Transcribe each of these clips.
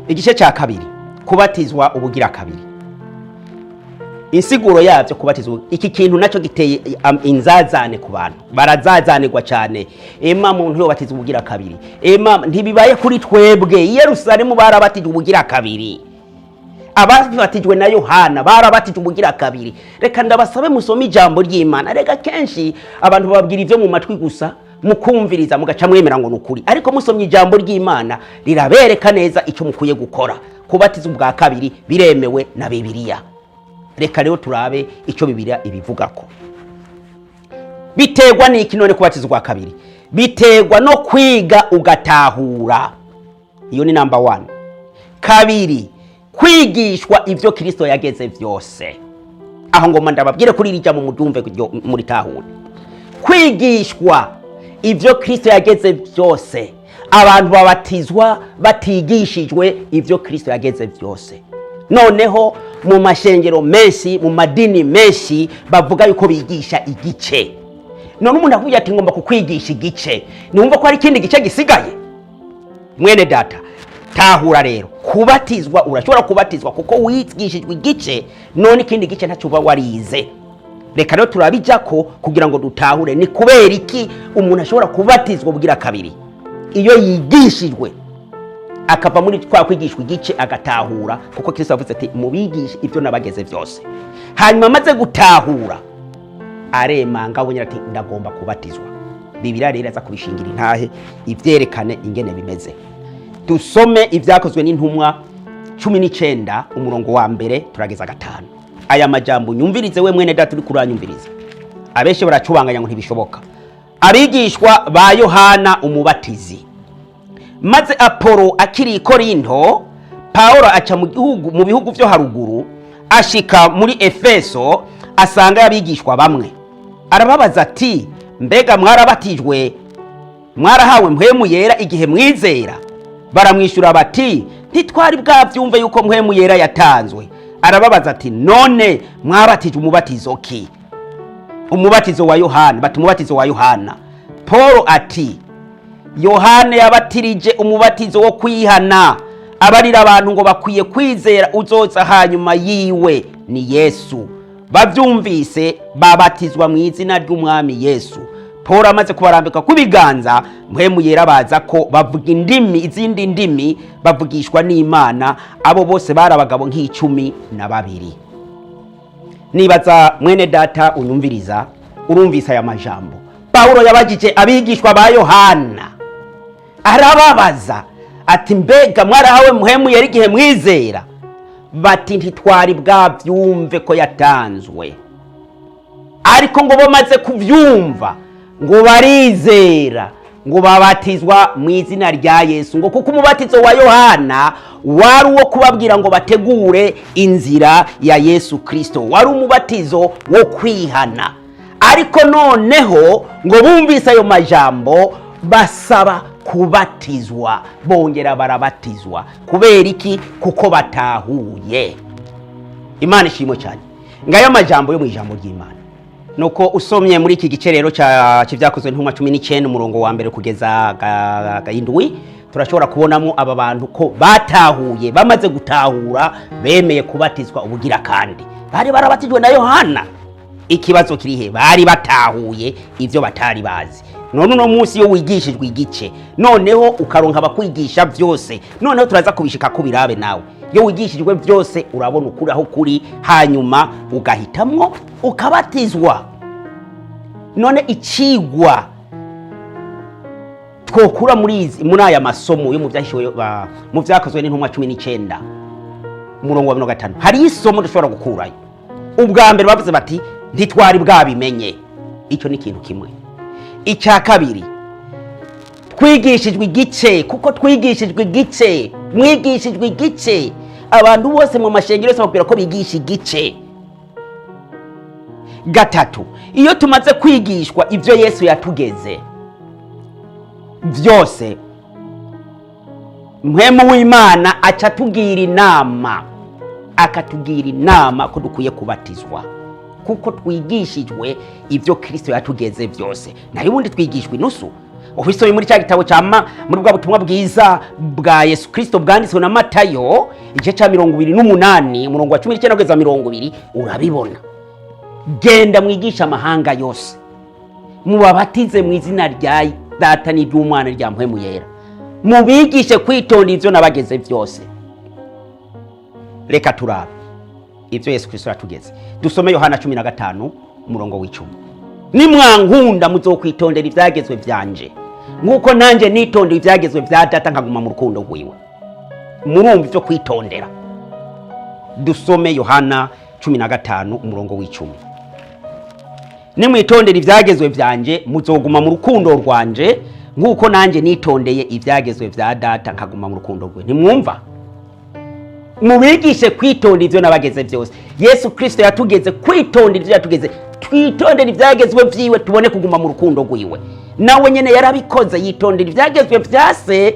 Igice cya kabiri, kubatizwa ubugira kabiri. Insiguro yabyo, kubatizwa, iki kintu nacyo giteye inzazane ku bantu, barazazanirwa cyane. Ema muntu yobatizwa ubugira kabiri? Ema ntibibaye kuri twebwe. I Yerusalemu barabatijwe ubugira kabiri, ababatijwe na Yohana barabatijwe ubugira kabiri. Reka ndabasabe musome ijambo ry'Imana. Reka kenshi abantu bababwira ibyo mu matwi gusa, mukumviriza mugaca mwemera ngo ni ukuri, ariko musomye ijambo ry'Imana rirabereka neza icyo mukwiye gukora. Kubatiza ubwa kabiri biremewe na Bibiliya. Reka rero turabe icyo Bibiliya ibivugako. Biterwa n'iki none kubatiza ubwa kabiri? Biterwa no kwiga ugatahura, iyo ni number one. Kabiri, kwigishwa ibyo Kirisito yageze byose. Aho ngoma ndababwire kuri iri jambo muryumve muritahure. Kwigishwa ibyo Kirisito yageze byose. Abantu babatizwa batigishijwe ibyo Kirisito yageze byose. Noneho mu mashengero menshi, mu madini menshi, bavuga yuko bigisha igice. None umuntu akubwira ati ngomba kukwigisha igice, niwumva ko hari ikindi gice gisigaye? Mwene data, tahura rero, kubatizwa urashobora kubatizwa kuko wigishijwe igice, none ikindi gice ntacyo uba warize. Reka rero turabijako kugira ngo dutahure ni kubera iki umuntu ashobora kubatizwa bugira kabiri iyo yigishijwe, akava muri twa kwigishwa igice agatahura, kuko Kristo yavuze ati mubigishe ibyo nabageze byose. Hanyuma amaze gutahura aremanga abonye ati ndagomba kubatizwa. Bibiliya rero aza kubishingira intahe ibyerekane ingene bimeze. Dusome Ibyakozwe n'Intumwa 19, umurongo wa mbere turageza 5. Aya majambo nyumvirize, we mwene data uri kuranyumviriza. Abenshi baracubanganya ngo ntibishoboka. Abigishwa ba Yohana Umubatizi. Maze Apolo akiri i Korinto, Pawulo aca mu gihugu, mu bihugu byo haruguru, ashika muri Efeso, asanga abigishwa bamwe. Arababaza ati: "Mbega mwarabatijwe, mwarahawe Mpwemu Yera igihe mwizera?" Baramwishyura bati: "Ntitwari bwabyumve yuko Mpwemu Yera yatanzwe." Arababaza ati: "None mwabatijwe umubatizo ki?" "Umubatizo wa Yohana." Bati: "Umubatizo wa Yohana." Paul ati: "Yohana yabatirije umubatizo wo kwihana, abarira abantu ngo bakwiye kwizera uzoza hanyuma yiwe, ni Yesu. Babyumvise babatizwa mu izina ry'Umwami Yesu. Paul amaze kubarambika ku biganza, Mpwemu Yera baza ko, bavuga indimi, izindi ndimi, bavugishwa n'Imana. Abo bose bari abagabo nk'12." Nibaza mwene data unyumviriza, urumvise aya majambo. Pawulo yabagije abigishwa ba Yohana, arababaza ati: "Mbega mwarahawe Mpwemu Yera igihe mwizera?" Bati: "Ntitwari bwabyumve ko yatanzwe." Ariko ngo bamaze kubyumva ngo barizera, ngo babatizwa mu izina rya Yesu, ngo kuko umubatizo wa Yohana wari uwo kubabwira ngo bategure inzira ya Yesu Kirisito, wari umubatizo wo kwihana. Ariko noneho ngo bumvise ayo majambo basaba kubatizwa, bongera barabatizwa. Kubera iki? Kuko batahuye. Imana ishimwe cyane. Ngayo majambo yo mu ijambo ry'Imana. Nuko usomye muri iki gice rero cy'Ibyakozwe n'Intumwa 19, umurongo wa mbere kugeza 7, turashobora kubonamo aba bantu ko batahuye. Bamaze gutahura bemeye kubatizwa ubugira kandi. Bari barabatijwe na Yohana. Ikibazo kiri he? Bari batahuye ibyo batari bazi. None uno munsi iyo wigishijwe igice, noneho ukaronka abakwigisha byose, noneho turaza kubishika kubirabe nawe. Iyo wigishijwe byose urabona ukuri aho kuri, hanyuma ugahitamwo ukabatizwa. None icigwa twokura muri aya masomo yo mu byahishuwe, mu Byakozwe n'Intumwa 19, umurongo wa 50, hari isomo dushobora gukurayo. Ubwa mbere bavuze bati: "Ntitwari bwabimenye." Icyo ni ikintu kimwe. Icya kabiri, twigishijwe igice. Kuko twigishijwe igice, mwigishijwe igice. Abantu bose mu mashengero yose bakubwira ko bigisha igice. Gatatu, iyo tumaze kwigishwa ibyo Yesu yatugeze byose, Mpwemu w'Imana aca atubwira inama. Akatugira inama ko dukwiye kubatizwa kuko twigishijwe ibyo Kristo yatugeze byose. Nayo ubundi twigishwa inusu. Ubisomye muri cya gitabo cya muri bwa butumwa bwiza bwa Yesu Kristo bwanditswe na Matayo, igice cya 28, umurongo wa 19 kugeza 20, urabibona. Genda mwigisha amahanga yose, mubabatize mu izina rya Data n'iry'Umwana rya Mpwemu Yera, mubigishe kwitonda ibyo nabageze byose. Reka turabe ibyo Yesu Kristo yatugeze. Dusome Yohana 15, umurongo w'10: "Nimwankunda muzokwitondera ibyagezwe byanje, nk'uko nanjye nitondera ibyagezwe bya Data, nkaguma mu rukundo rwiwe." Murumva ibyo kwitondera. Dusome Yohana 15, umurongo w'10: "Nimwitondera ibyagezwe byanje, muzoguma mu rukundo rwanje, nk'uko nanjye nitondeye ibyagezwe bya Data, nkaguma mu rukundo rwe." Ntimwumva? Mubigishe kwitonda ibyo nabageze byose. Yesu Kristo yatugeze kwitonda ibyo yatugeze. Twitondere ibyagezwe byiwe, tubone kuguma mu rukundo rwiwe. Nawe nyine yarabikoze, yitondera ibyagezwe bya Se,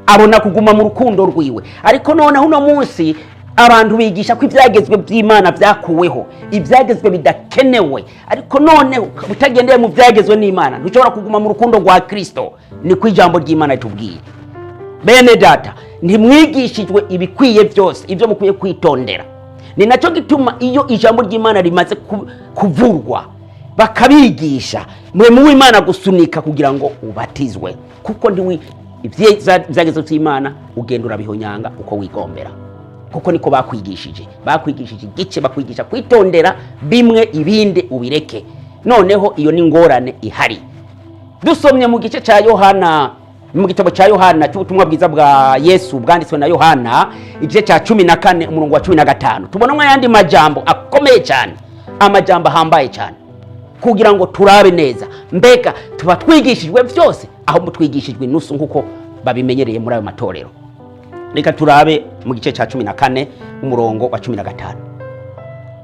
abona kuguma mu rukundo rwiwe. Ariko noneho uno munsi abantu bigisha ko ibyagezwe by'Imana byakuweho, ibyagezwe bidakenewe. Ariko noneho utagendeye mu byagezwe n'Imana, ntushobora kuguma mu rukundo rwa Kristo. Niko ijambo ry'Imana ritubwiye. Bene Data, ntimwigishijwe ibikwiye byose, ibyo mukwiye kwitondera? Ni nacyo gituma iyo ijambo ry'Imana rimaze kuvurwa, bakabigisha, Mpwemu w'Imana gusunika kugira ngo ubatizwe, kuko ntiwi ibyagezwe by'Imana ugenda urabihonyanga uko wigombera, kuko niko bakwigishije. Bakwigishije igice, bakwigisha kwitondera bimwe, ibindi ubireke. Noneho iyo ni ingorane ihari. Dusomye mu gice cya Yohana, mu gitabo cya Yohana cy'ubutumwa bwiza bwa Yesu bwanditswe na Yohana, igice cya 14, umurongo wa 15, tubonamo ayandi majambo akomeye cyane, amajambo ahambaye cyane, kugira ngo turabe neza mbega tuba twigishijwe byose, aho twigishijwe inusu nk'uko babimenyereye muri ayo matorero. Reka turabe mu gice cya 14, umurongo wa 15,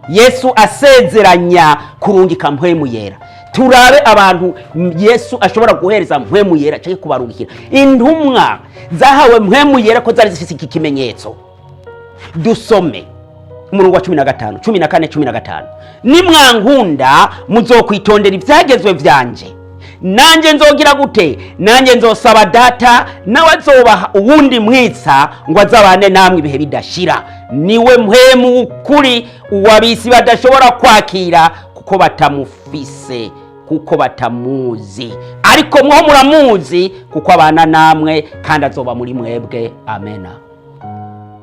Yesu asezeranya kurungika Mpwemu Yera. Turabe abantu Yesu ashobora guhereza Mpwemu Yera cyangwa kubarungikira, intumwa zahawe Mpwemu Yera ko zari zifite iki kimenyetso. Dusome umurongo wa 15, 14, 15: "Nimwankunda muzokwitondera ibyagezwe byanje, nanjye nzogira gute? Nanjye nzosaba Data, nawe azobaha uwundi mwitsa ngo azabane namwe ibihe bidashira. Niwe Mpwemu w'ukuri, uwabisi badashobora kwakira kuko batamufise, kuko batamuzi. Ariko mwo muramuzi, kuko abana namwe kandi azoba muri mwebwe." Amena.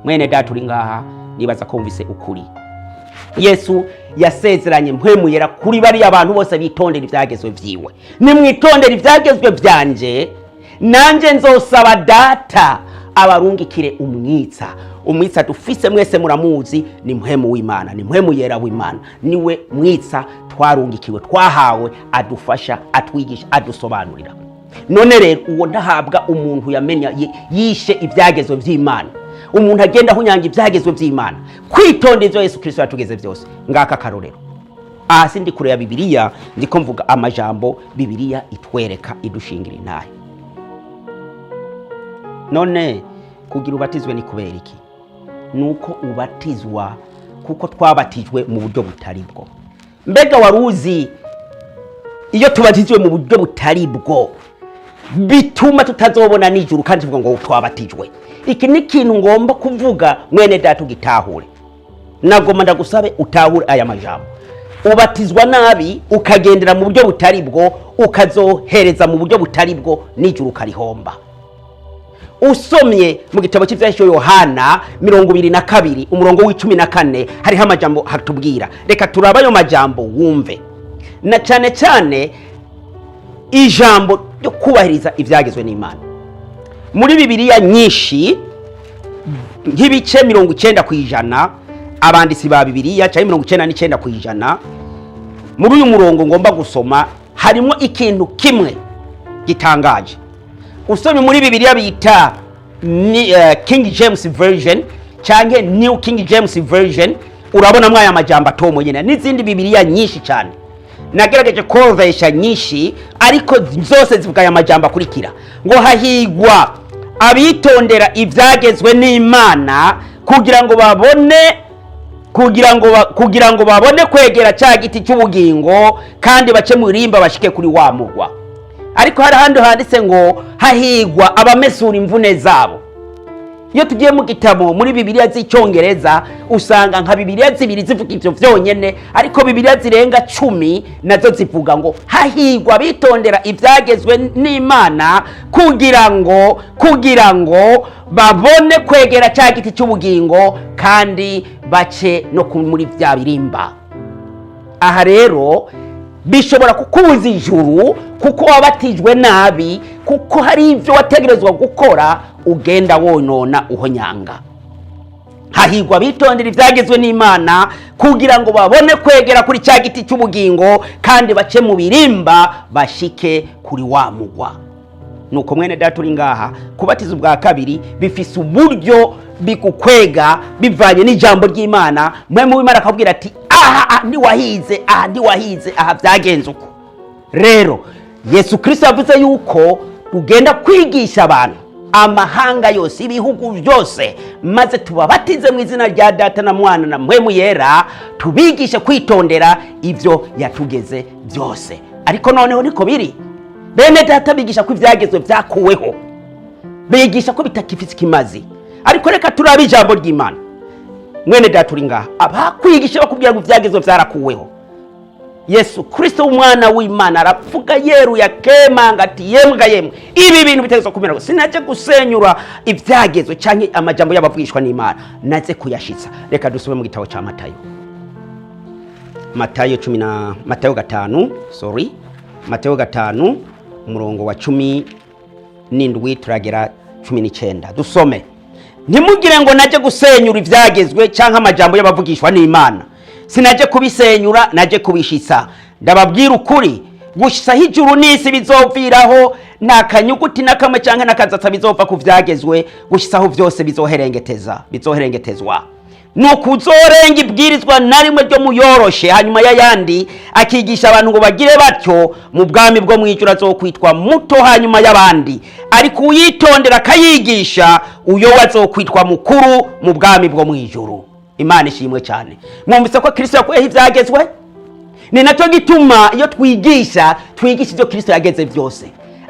Mwene Data uri ngaha, nibaza ko wumvise ukuri. Yesu yasezeranye Mpwemu Yera kuri bariya abantu bose bitondera ibyagezwe vyiwe. "Nimwitondera ibyagezwe byanje, nanjye nzosaba Data abarungikire umwitsa." Umwitsa dufise mwese muramuzi, ni Mpwemu w'Imana, ni Mpwemu Yera w'Imana. Niwe mwitsa twarungikiwe, twahawe, adufasha, atwigisha, adusobanurira. None rero uwo ntahabwa umuntu yamenya yishe ibyagezwe by'Imana, umuntu agenda ahunyanga ibyagezwe by'Imana. Kwitonda ibyo Yesu Kristo yatugeze byose, ngaka akarorero. Aha si ndi kure ya Bibiliya, ndiko mvuga amajambo Bibiliya itwereka, idushingira intahe. None kugira ubatizwe ni kubera iki? Nuko ubatizwa kuko twabatijwe mu buryo butari bwo. Mbega wari uzi iyo tubatijwe mu buryo butari bwo bituma tutazobona nijuru, kandi tuvuga ngo twabatijwe? Iki ni ikintu ngomba kuvuga, mwene Data, ugitahure. Nagomba ndagusabe utahure aya majambo. Ubatizwa nabi, ukagendera mu buryo butari bwo, ukazohereza mu buryo butari bwo, nijuru ukarihomba. Usomye mu gitabo cy'Ibyahishuwe Yohana 22, umurongo w'14, hariho amajambo hatubwira. Reka turabe ayo majambo wumve, na cyane cyane ijambo ryo kubahiriza ibyagezwe n'Imana. Muri Bibiliya nyinshi, nk'ibice 90% abanditsi ba Bibiliya, cyangwa 99%, muri uyu murongo ngomba gusoma harimo ikintu kimwe gitangaje. Usomye muri Bibiliya bita King James Version cyangwa New King James Version, urabonamo aya majambo atomo nyine, n'izindi Bibiliya nyinshi cyane nagerageje korovesha nyinshi, ariko zose zivuga aya majambo akurikira ngo: "Hahigwa abitondera ibyagezwe n'Imana kugira ngo babone Kugira ngo babone kwegera cya giti cy'ubugingo, kandi bace mu irimba bashike kuri wa mugwa. Ariko hari ahandi handitse ngo hahigwa abamesura imvune zabo. Iyo tugiye mu gitabo muri Bibiliya z'Icyongereza, usanga nka Bibiliya zibiri zivuga ibyo byonyine, ariko Bibiliya zirenga 10 nazo zivuga ngo hahigwa bitondera ibyagezwe n'Imana kugira ngo babone kwegera cya giti cy'ubugingo, kandi bace no muri bya birimba. Aha rero bishobora kukubuza ijuru, kuko wabatijwe nabi, kuko hari ibyo wategerezwa gukora ugenda wonona uhonyanga. Hahigwa bitondera ibyagezwe n'Imana kugira ngo babone kwegera kuri cya giti cy'ubugingo, kandi bace mu birimba bashike kuri wa mugwa. Nuko mwene Data uri ngaha, kubatiza ubwa kabiri bifise uburyo bigukwega bivanye n'ijambo ry'Imana. Mwe mu Imana akabwira ati: "Aha ntiwahize, aha ntiwahize, aha byagenze uko." Rero Yesu Kirisito yavuze yuko tugenda kwigisha abantu amahanga yose, ibihugu byose, maze tubabatize mu izina rya Data na Mwana na Mpwemu Yera, tubigishe kwitondera ibyo yatugeze byose. Ariko noneho niko biri, bene Data, bigisha ko ibyagezwe byakuweho, bigisha ko bitakifite ikimazi. Ariko reka turabe ijambo ry'Imana. Mwene Data uri ngaha, abakwigisha bakubwira ngo ibyagezwe byarakuweho, Yesu Kirisito umwana w'Imana aravuga yeruye akemanga ati: "Yemwe ga yemwe, ibi bintu bitegerezwa kumera. Sinajye gusenyura ibyagezwe cyangwa amajambo y'abavugishwa n'Imana, naze kuyashitsa." Reka dusome mu gitabo cya Matayo, Matayo cumi na Matayo 5, sorry, Matayo 5, umurongo wa 17 turagera 19. Dusome: "Ntimugire ngo najye gusenyura ibyagezwe cyangwa amajambo y'abavugishwa n'Imana. Sinajye kubisenyura, najye kubishitsa. Ndababwira ukuri, gushitsaho ijuru n'isi bizoviraho, nta kanyuguti na kamwe cyangwa n'akazatsa bizova ku byagezwe, gushitsaho byose bizoherengeteza, bizoherengetezwa. Nuko uzorenga ibwirizwa na rimwe ryo muyoroshe hanyuma y'ayandi, akigisha abantu ngo bagire batyo, mu bwami bwo mu ijuru azokwitwa muto hanyuma y'abandi. Ariko uyitondera akayigisha, uyo we azokwitwa mukuru mu bwami bwo mu ijuru." Imana ishimwe cyane. Mwumvise ko Kristo yakuyeho ibyagezwe. Ni nacyo gituma iyo twigisha, twigisha ibyo Kristo yageze byose,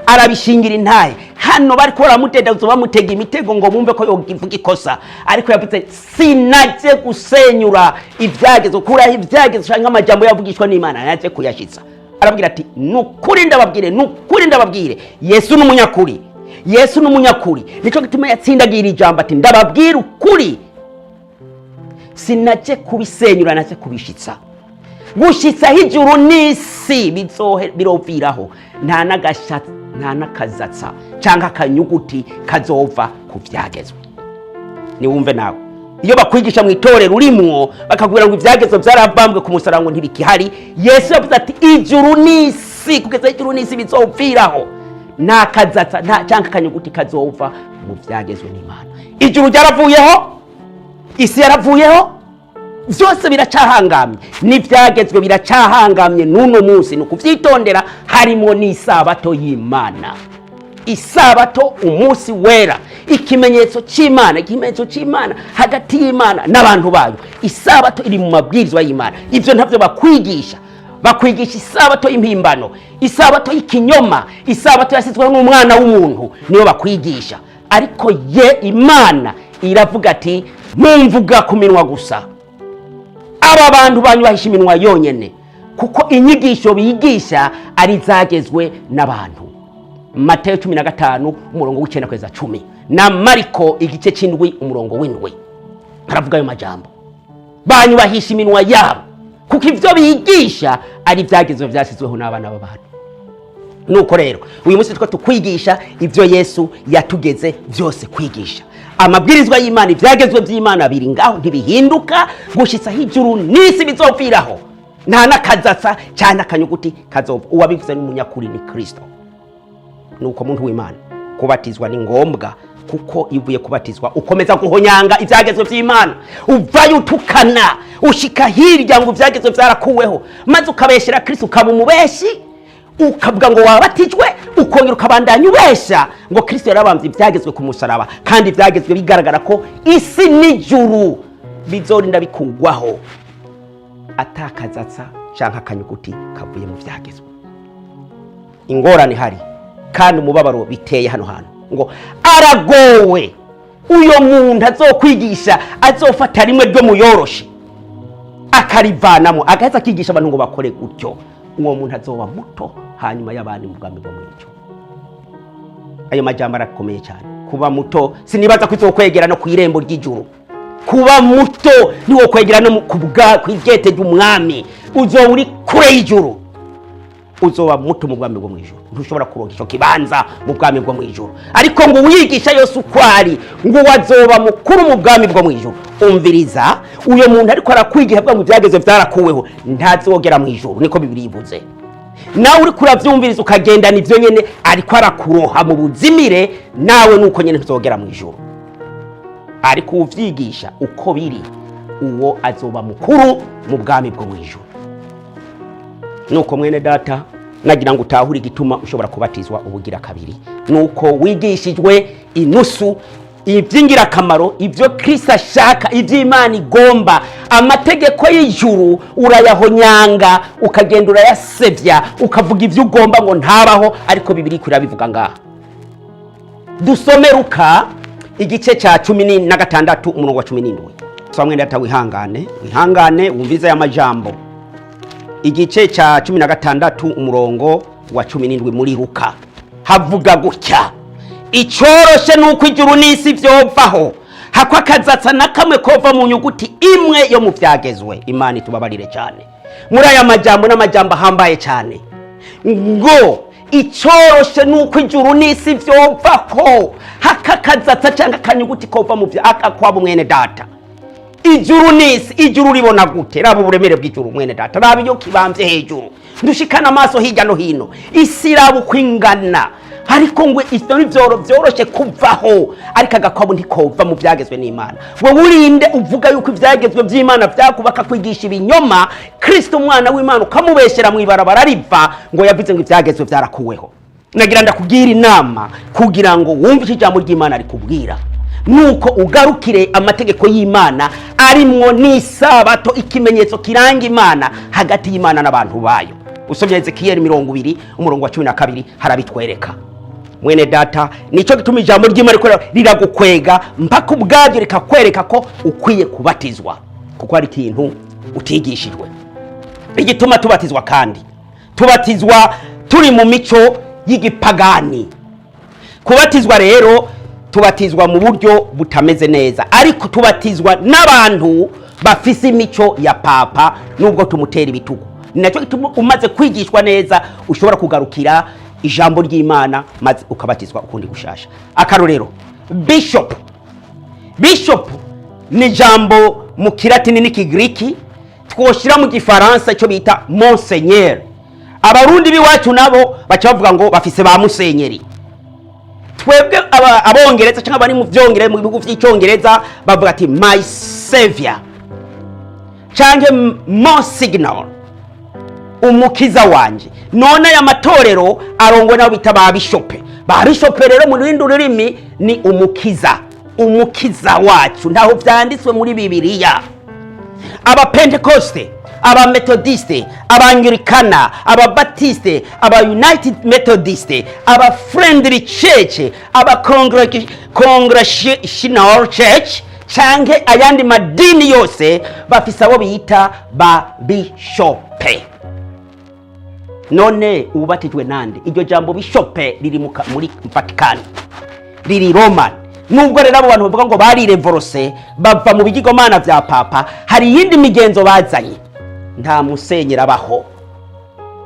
arabishingira intahe. Hano bari baramudedaguza, bamutega imitego ngo bumve ko yovuga ikosa, ariko yavuze: "Sinajye gusenyura ibyagezwe, kuraho ibyagezwe cyangwa amajambo yavugishwa n'Imana, najye kuyashyitsa." Arabwira ati: "Nukuri ndababwire, nukuri ndababwire." Yesu ni umunyakuri, Yesu ni umunyakuri. Nicyo gituma yatsindagira ijambo ati: "Ndababwira ukuri, sinajye kubisenyura, najye kubishitsa. Gushitsaho ijuru n'isi biroviraho, nta n'agasha, nta n'akazatsa cyangwa akanyuguti kazova ku byagezwe." Niwumve nawe, iyo bakwigisha mu itorero urimwo bakakubwira ngo ibyagezwe byarabambwe ku musaraba, ngo ntibikihari, Yesu yavuze ati: "Ijuru n'isi, kugeza ijuru n'isi bizoviraho, nta kazatsa nta cyangwa akanyuguti kazova mu byagezwe n'Imana." Ijuru ryaravuyeho, isi yaravuyeho, byose biracahangamye, n'ibyagezwe biracahangamye n'uno munsi. Ni ukubyitondera, harimo n'isabato y'Imana. Isabato, umunsi wera, ikimenyetso cy'Imana, ikimenyetso cy'Imana hagati y'Imana n'abantu bayo. Isabato iri mu mabwirizwa y'Imana. Ibyo ntabyo bakwigisha. Bakwigisha isabato y'impimbano, isabato y'ikinyoma, isabato yasizweho n'umwana w'umuntu, niyo bakwigisha. Ariko ye Imana iravuga ati: "Mumvuga ku minwa gusa, aba bantu banyubahisha iminwa yonyine, kuko inyigisho bigisha ari izagezwe n'abantu." Mateyo 15, umurongo w'9 kugeza 10, na Mariko igice cy'indwi, umurongo w'7, haravuga ayo majambo: "Banyubahisha iminwa yabo, kuko ibyo bigisha ari ibyagezwe byashyizweho n'abana b'abantu." Nuko rero uyu munsi two tukwigisha ibyo Yesu yatugeze byose kwigisha, amabwirizwa y'Imana. Ibyagezwe by'Imana biri ngaho, ntibihinduka, gushitsaho ijuru n'isi bizopfiraho, nta n'akazatsa cyangwa akanyuguti kazova. Uwabivuze n'umunyakuri, ni Kirisito. Nuko muntu w'Imana, kubatizwa ni ngombwa, kuko iyo uvuye kubatizwa ukomeza guhonyanga ibyagezwe by'Imana, uvayo utukana, ushika hirya ngo ibyagezwe byarakuweho, maze ukabeshyera Kirisito, ukaba umubeshi, ukavuga ngo wabatijwe, ukongera ukabandanya ubesha ngo Kirisito yarabambye ibyagezwe ku musaraba, kandi ibyagezwe bigaragara ko isi n'ijuru Bizorinda bikugwaho atakazatsa canke akanyuguti kavuye mu vyagezwe. Ingorane ihari kandi umubabaro biteye hano hantu, ngo aragowe uyo muntu azokwigisha, azofata rimwe ryo muyoroshe akarivanamo, agaheza akigisha abantu ngo bakore gutyo. Uwo muntu azoba muto hanyuma y'abandi mu bwami bwo mw'ijuru. Ayo majambo arakomeye cyane. Kuba muto, sinibaza ko izokwegera no ku irembo ry'ijuru. Kuba muto niwo kwegera no kw'igete ry'umwami, uzoba uri kure y'ijuru, uzoba muto mu bwami bwo mu ijuru, ntushobora kuronka icyo kibanza mu bwami bwo mu ijuru. Ariko ngo uwigisha yose uko ari, ngo azoba mukuru mu bwami bwo mu ijuru. Umviriza, uyo muntu ariko arakwigisha avuga ngo ibyagezwe byarakuweho, ntazogera mu ijuru, niko Bibiliya ivuze. Nawe uriko uravyumviriza ukagendana ivyo nyene, ariko arakuroha mu buzimire, nawe nuko nyene ntuzogera mu ijuru. Ariko uvyigisha uko biri, uwo azoba mukuru mu bwami bwo mu ijuru. Nuko mwene data, nagira ngo utahure igituma ushobora kubatizwa ubugira kabiri, nuko wigishijwe inusu iby'ingirakamaro, ibyo Kristo ashaka, iby'Imana igomba. Amategeko y'ijuru urayahonyanga, ukagenda urayasevya, ukavuga ibyo ugomba ngo ntabaho, ariko Bibiliya irabivuga ngaha. Dusome Luka igice cya 16, umurongo wa 17. Soma, mwene data, wihangane, wihangane wumvize aya majambo. Igice cya 16, umurongo wa 17 muri Luka, havuga gutya: "Icyoroshe ni uko ijuru n'isi byovaho, hako akazatsa na kamwe kova mu nyuguti imwe yo mu byagezwe." Imana itubabarire cyane muri aya majambo, n'amajambo ahambaye cyane, ngo icyoroshe ni uko ijuru n'isi byovaho, hako akazatsa cyangwa akanyuguti kova mu bya akakwaba. Mwene data, ijuru n'isi, ijuru ribona gute? Raba uburemere bw'ijuru, mwene data, raba iyo kibambye hejuru, ndushikana amaso hirya no hino. Isi raba uko ingana, ariko ngo ivyo ni vyoroshe kuvaho, ariko agakwabu ntikova mu vyagezwe n'Imana. Wewe urinde uvuga yuko ivyagezwe vy'Imana vyakubaka, kwigisha ibinyoma, Kristo umwana w'Imana ukamubeshera mw'ibarabara riva, ngo yavuze ngo ivyagezwe vyarakuweho? Nagira ndakubwira inama kugira ngo wumve icyo ijambo ry'Imana rikubwira, nuko ugarukire amategeko y'Imana arimwo n'isabato, ikimenyetso kiranga Imana hagati y'Imana n'abantu bayo. Usomye Ezekiyeli 20, umurongo wa 12, harabitwereka. Mwene data, nicyo gituma ijambo ry'Imana rikorera riragukwega mpaka ubwabyo rikakwereka ko ukwiye kubatizwa, kuko hari ikintu utigishijwe. Igituma tubatizwa kandi tubatizwa turi mu mico y'igipagani. Kubatizwa rero, tubatizwa mu buryo butameze neza, ariko tubatizwa n'abantu bafise imico ya papa, nubwo tumutera ibitugu. Ni nacyo gituma umaze kwigishwa neza ushobora kugarukira ijambo ry'Imana maze ukabatizwa ukundi gushasha. Akarorero, bishop. Bishop ni ijambo mu Kilatini n'Ikigiriki twoshyira mu Gifaransa icyo bita monseigneur. Abarundi b'iwacu nabo baca bavuga ngo bafise ba musenyeri. Twebwe Abongereza cyangwa abari mu Byongereza, mu bihugu by'Icyongereza, bavuga ati "my savior" cyangwa "monsignor", umukiza wanje. None aya matorero arongwe nabo bita ba bishope. Ba bishope rero mu rindi rurimi ni umukiza, umukiza wacu. Ntaho byanditswe muri Bibiliya. Abapentekoste, Abametodiste, Abangirikana, Ababatiste, aba United Methodist, aba Friendly Church, aba Congregational Church canke ayandi madini yose bafise abo bita ba bishope. None ubatijwe nande? Iryo jambo bishope riri muri Vatikani, riri Roma. Nubwo rero abo bantu bavuga ngo barirevorose, bava mu bigirwamana vya papa, hari iyindi migenzo bazanye. Nta musenyeri abaho,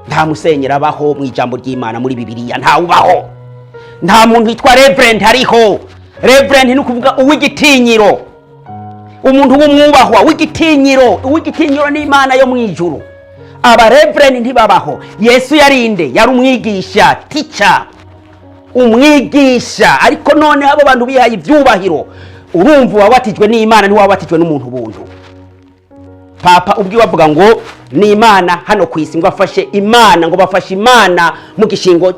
nta musenyeri abaho mu ijambo ry'Imana, muri Bibiliya ntawubaho. Nta muntu witwa reverend hariho. Reverend ni ukuvuga uw'igitinyiro, umuntu w'umwubahwa w'igitinyiro. Uw'igitinyiro ni Imana yo mu ijuru. Aba reverend ntibabaho. Yesu yarinde? Yari umwigisha, teacher, umwigisha. Ariko none abo bantu bihaye ibyubahiro, urumva wabatijwe n'Imana, ntiwabatijwe n'umuntu buntu. Papa ubwiwe avuga ngo ni Imana hano ku isi, ngo afashe Imana, ngo bafashe Imana mu gishingo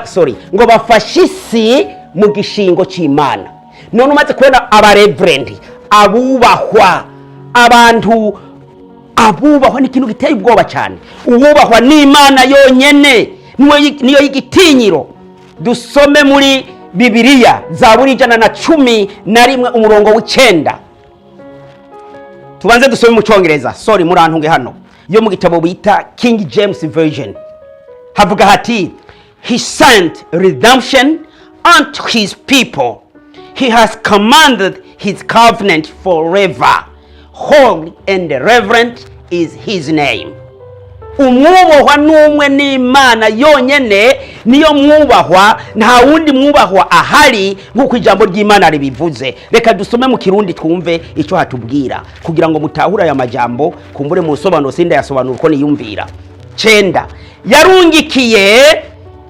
sorry, ngo bafashe isi mu gishingo cy'Imana. None umaze kubona abareverendi, Abubahwa, abantu abubahwa ni ikintu giteye ubwoba cyane. Uwubahwa n'Imana yonyene, niyo y'igitinyiro. Dusome muri Bibiliya Zaburi 111 umurongo w'9. Tubanze dusome mu Cyongereza, sorry, murantunge hano, yo mu gitabo bita King James Version. Havuga hati: "He sent redemption unto his people. He has commanded his covenant forever. Holy and reverent is his name." Umwubahwa n'umwe, n'Imana yonyene niyo mwubahwa, nta wundi mwubahwa ahari, nk'uko ijambo ry'Imana ribivuze. Reka dusome mu Kirundi twumve icyo hatubwira, kugira ngo mutahure aya majambo. Kumbure mu nsobanuro sindayasobanura uko niyumvira. 9: "Yarungikiye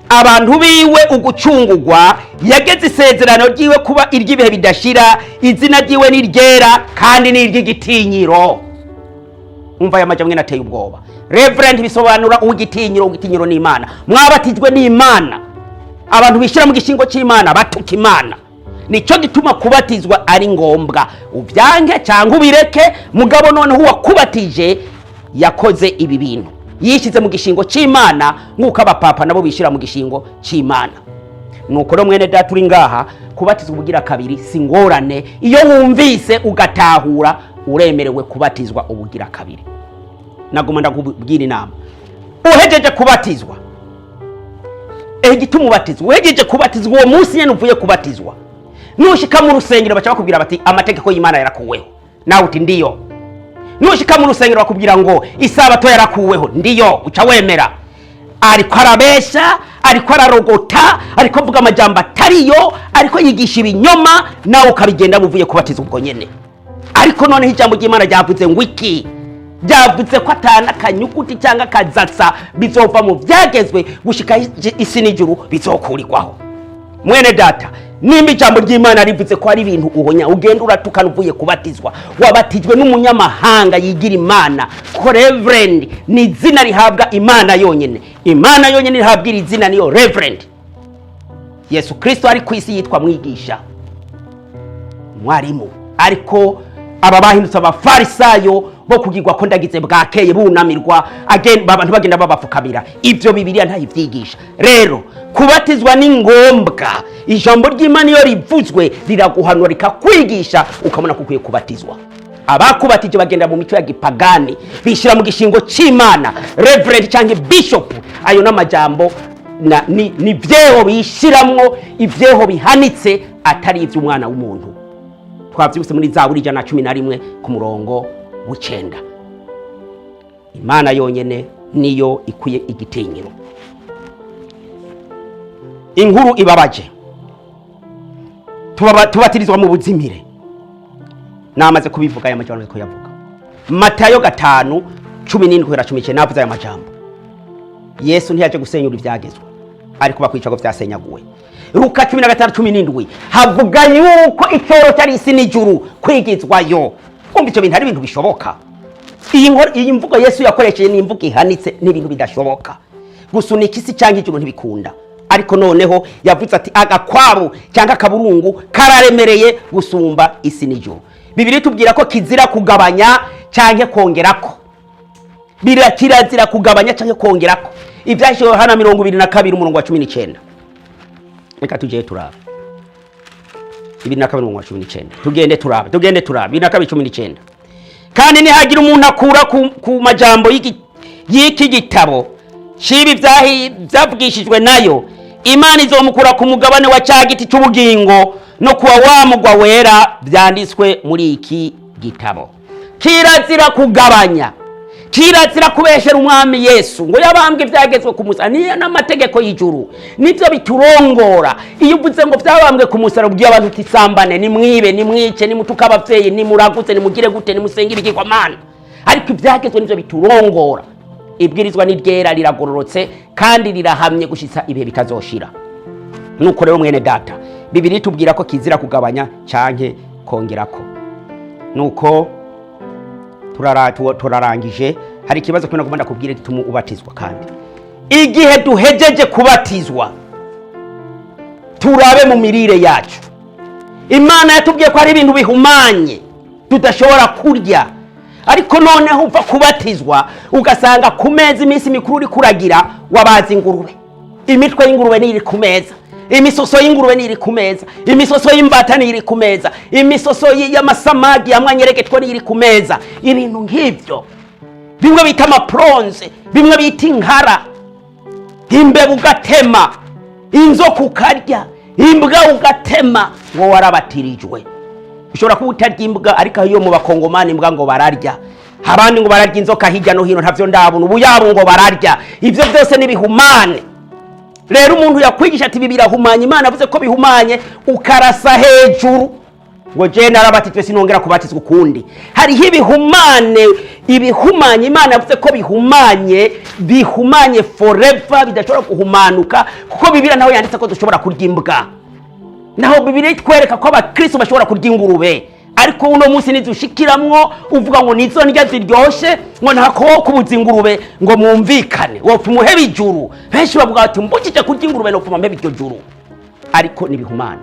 abantu biwe ugucungugwa, yageze isezerano ryiwe kuba iry'ibihe bidashira. Izina ryiwe ni ryera kandi ni iry'igitinyiro." Umva aya majambo mwene ateye ubwoba. Reverend bisobanura uw'igitinyiro. Uw'igitinyiro ni Imana. Mwabatijwe n'Imana. Abantu bishyira mu gishingo cy'Imana batuka Imana. Nicyo gituma kubatizwa ari ngombwa, ubyange cyangwa ubireke. Mugabo noneho uwakubatije yakoze ibi bintu, yishyize mu gishingo cy'Imana, nk'uko abapapa nabo bishyira mu gishingo cy'Imana. Nuko rero, mwene data uri ngaha, kubatizwa ubugira kabiri si ngorane. Iyo wumvise ugatahura, uremerewe kubatizwa ubugira kabiri. Naguma ndakubwira inama: uhejeje kubatizwa, igituma ubatizwa, uhejeje kubatizwa, uwo munsi nyine uvuye kubatizwa, nushika mu rusengero baca bakubwira bati: "Amategeko y'Imana yarakuweho." Nawe uti: "Ndiyo." Nushika mu rusengero bakubwira ngo: "Isabato yarakuweho." "Ndiyo." Uca wemera. Ariko arabesha, ariko ararogota, ariko avuga amajambo atariyo, ariko yigisha ibinyoma, nawe ukabigenda buvuye kubatizwa ubwo nyene. Ariko noneho ijambo ry'Imana ryavuze ngo iki? Ryavuze ko atana akanyuguti cyangwa akazatsa bizova mu byagezwe gushika isi n'ijuru bizokurirwaho. Mwene data, nimba ijambo ry'Imana rivuze ko hari ibintu uhonya, ugenda uratukana uvuye kubatizwa, wabatijwe n'umunyamahanga yigira Imana, ko reverend ni izina rihabwa Imana yonyine. Imana yonyine rihabwa iri zina, niyo reverend. Yesu Kristo ari ku isi yitwa mwigisha, mwarimu, ariko aba bahindutse Abafarisayo bo kugirwa ko ndagize bwakeye, bunamirwa, abantu bagenda babapfukamira. Ibyo Bibiliya ntayibyigisha. Rero kubatizwa ni ngombwa. Ijambo ry'Imana iyo rivuzwe riraguhanura, rikakwigisha, ukabona ko ukwiye kubatizwa. Abakubatije bagenda mu mico ya gipagani, bishyira mu gishingo cy'Imana. Reverend cyangwa bishop, ayo n'amajambo ni vyeho bishiramwo, ivyeho bihanitse atari ivy'umwana w'umuntu. Twavyibutse muri Zaburi 111 ku murongo w'9: Imana yonyene niyo ikwiye igitinyiro. Inkuru ibabaje: tubatirizwa mu buzimire. Namaze kubivuga aya majambo, namaze kuyavuga. Matayo 5:17 kugera 19, navuze aya majambo: Yesu ntiyaje gusenyura ibyagezwe, ariko bakwica ngo byasenyaguwe. Luka 15:17 havuga yuko icyoro cyari isi n'ijuru kwigizwayo. Kumva icyo bintu ari ibintu bishoboka. Iyi mvugo Yesu yakoresheje ni imvugo ihanitse, ni ibintu bidashoboka. Gusunika isi cyangwa ijuru ntibikunda, ariko noneho yavuze ati agakwabu cyangwa akaburungu kararemereye gusumba isi n'ijuru. Bibiliya itubwira ko kizira kugabanya cyangwa kongerako. Kirazira kugabanya cyangwa kongerako. Ibyahise Yohana 22 umurongo wa 19. Reka tujye turaba 22 umurongo wa 19. Tugende turaba, tugende turaba 22:19: "Kandi nihagira umuntu akura ku majambo y'iki gitabo cibi byavugishijwe nayo, Imana izomukura ku mugabane wa cya giti cy'ubugingo no kuwa wa mugwa wera byanditswe muri iki gitabo." Kirazira kugabanya, kirazira kubeshera Umwami Yesu ngo yabambwe ibyagezwe ku musaraba. Niyo n'amategeko y'ijuru nibyo biturongora. Iyo uvuze ngo byabambwe ku musaraba, ubwiye abantu uti: "Sambane, nimwibe, nimwice, nimutuke ababyeyi, nimuragutse, nimugire gute, nimusenge ibigirwamana." Ariko ibyagezwe nibyo biturongora. Ibwirizwa ni ryera, riragororotse kandi rirahamye gushitsa ibihe bitazoshira. Nuko rero, mwene data, Bibiliya itubwira ko kizira kugabanya canke kongerako. Nuko turarangije. Hari ikibazo kimwe nagomba ndakubwire gituma ubatizwa. Kandi igihe duhejeje kubatizwa, turabe mu mirire yacu. Imana yatubwiye ko hari ibintu bihumanye. Tudashobora kurya. Ariko noneho uva kubatizwa, ugasanga ku meza, iminsi mikuru uri kuragira, wabaza ingurube, imitwe y'ingurube niyo iri ku meza, imisoso y'ingurube niyo iri ku meza, imisoso y'imbata niyo iri ku meza, imisoso y'amasamagi yamwe anyeregetwa niyo iri ku meza, ibintu nk'ibyo, bimwe bita amaporonze, bimwe bita inkara, imbeba ugatema, inzoka ukarya, imbwa ugatema, ngo warabatirijwe. Ushobora kuba utarya imbwa, ariko iyo mu Bakongomani imbwa ngo bararya, abandi ngo bararya inzoka hirya no hino, ntavyo ndabona ubu yabo ngo bararya. Ibyo byose n'ibihumane. Rero umuntu yakwigisha ati ibi birahumanye, Imana avuze ko bihumanye, ukarasa hejuru ngo je narabatijwe, sinongera kubatizwa ukundi. Hariho ibihumane, ibihumanye Imana yavuze ko bihumanye, bihumanye forever, bidashobora guhumanuka, kuko Bibiliya naho yanditse ko dushobora kurya imbwa, naho Bibiliya itwereka ko abakristo bashobora kurya ingurube. Ariko uno munsi nizushikiramwo uvuga ngo nizo ndya ziryoshe, ngo ntako kubuza ingurube ngo mwumvikane, wopfa umuheba ijuru. Benshi bavuga bati mbukije kurya ingurube nopfuma mpeba iryo juru. Ariko nibihumane.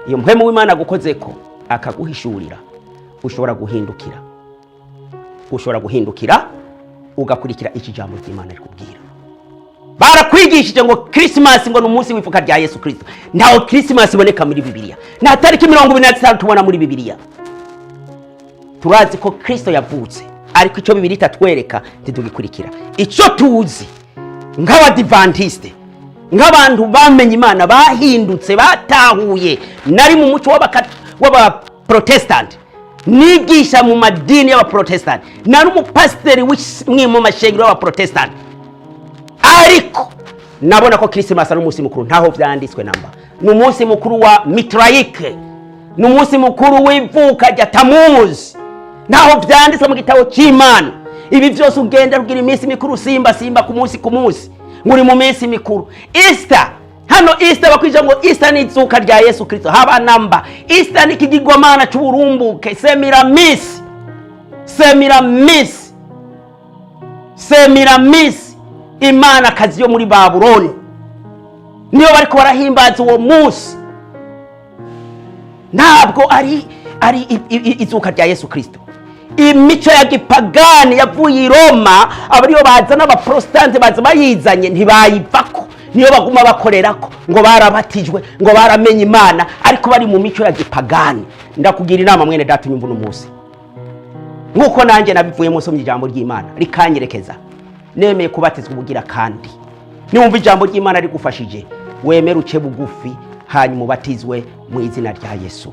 Iyo mpwemu w'Imana agukozeko akaguhishurira, ushobora guhindukira, ushobora guhindukira ugakurikira iki jambo ry'Imana rikubwira. Barakwigishije ngo Christmas ngo ni umunsi w'ivuka rya Yesu Kristo. Ntaho Christmas iboneka muri Bibiliya, nta tariki 25 tubona muri Bibiliya. Turazi ko Kristo yavutse, ariko icyo Bibiliya itatwereka ntitugikurikira. Icyo tuzi nk'Abadivantiste, nk'abantu bamenye Imana, bahindutse, batahuye, nari mu muco w'Abaprotestant, nigisha mu madini y'Abaprotestant, nari umupasiteri w'imwe mu mashengero y'Abaprotestant, ariko nabona ko Christmas ari umunsi mukuru ntaho vyanditswe namba. Ni umunsi mukuru wa mitrayike, ni umunsi mukuru w'ivuka rya Tamuzi, ntaho vyanditswe mu gitabo cy'Imana. Ibi byose ugenda rugira iminsi mikuru, simba simba ku munsi ku munsi ngo uri mu minsi mikuru. Easter hano, Easter bakwija ngo Easter ni izuka rya Yesu Kristo, haba namba. Easter ni ikigirwamana c'uburumbuke, Semiramis, Semiramis, Semiramis, imana kazi yo muri Babuloni, niyo bariko barahimbaza uwo munsi. Ntabwo ari izuka rya Yesu Kristo. Imico ya gipagani yavuye i Roma, aba ariyo bazana, Abaprotestante baza bayizanye, ntibayivako, niyo baguma bakorerako ngo barabatijwe, ngo baramenye Imana, ariko bari mu mico ya gipagani. Ndakugira inama, mwene data unyumva uno munsi, nk'uko nanjye nabivuyemo nsomye ijambo ry'Imana rikanyerekeza, nemeye kubatizwa ubugira kandi. Niwumva ijambo ry'Imana rigufashije, wemere uce bugufi, hanyuma ubatizwe mu izina rya Yesu.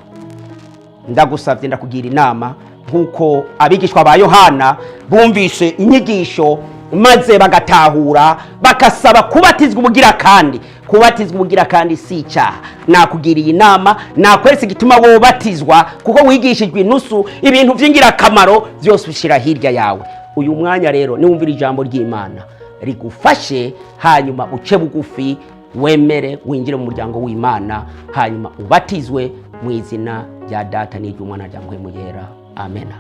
Ndagusabye, ndakugira inama, nk'uko abigishwa ba Yohana bumvise inyigisho maze bagatahura, bagasaba kubatizwa ubugira kandi. Kubatizwa ubugira kandi si icyaha. Nakugiriye inama, nakweretse igituma wobatizwa, kuko wigishijwe inusu, ibintu by'ingirakamaro byose ushyira hirya yawe. Uyu mwanya rero, niwumvira ijambo ry'Imana rigufashe, hanyuma uce bugufi, wemere winjire mu muryango w'Imana, hanyuma ubatizwe mu izina rya Data n'iry'Umwana rya Mpwemu Yera. Amena.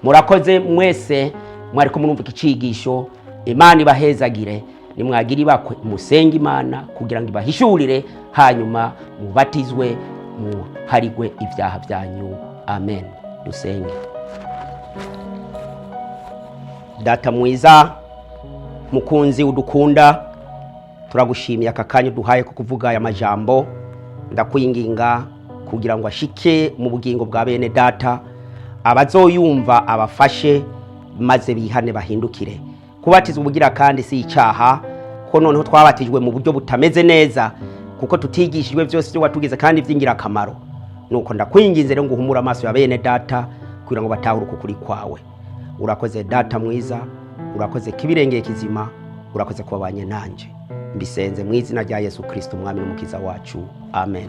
Murakoze mwese mwariko murumva iki cigisho. Imana ibahezagire. Nimwagira ibakwe, musenge Imana kugira ngo ibahishurire, hanyuma mubatizwe, muharigwe ibyaha byanyu. Amen. Dusenge. Data mwiza, mukunzi udukunda, turagushimiye aka kanya uduhaye ko kuvuga aya majambo. Ndakwinginga kugira ngo ashike mu bugingo bwa bene data, abazoyumva abafashe, maze bihane, bahindukire. Kubatizwa ubugira kandi si icyaha, ko noneho twabatijwe mu buryo butameze neza, kuko tutigishijwe byose ibyo watugize kandi by'ingirakamaro. Nuko ndakwinginze rero ngo uhumure amaso ya bene data kugira ngo batahure ukuri kwawe. Urakoze Data mwiza, urakoze kibirengeye kizima, urakoze kubabanye nanje. Mbisenze mu izina rya Yesu Kristo, Umwami n'Umukiza wacu. Amen.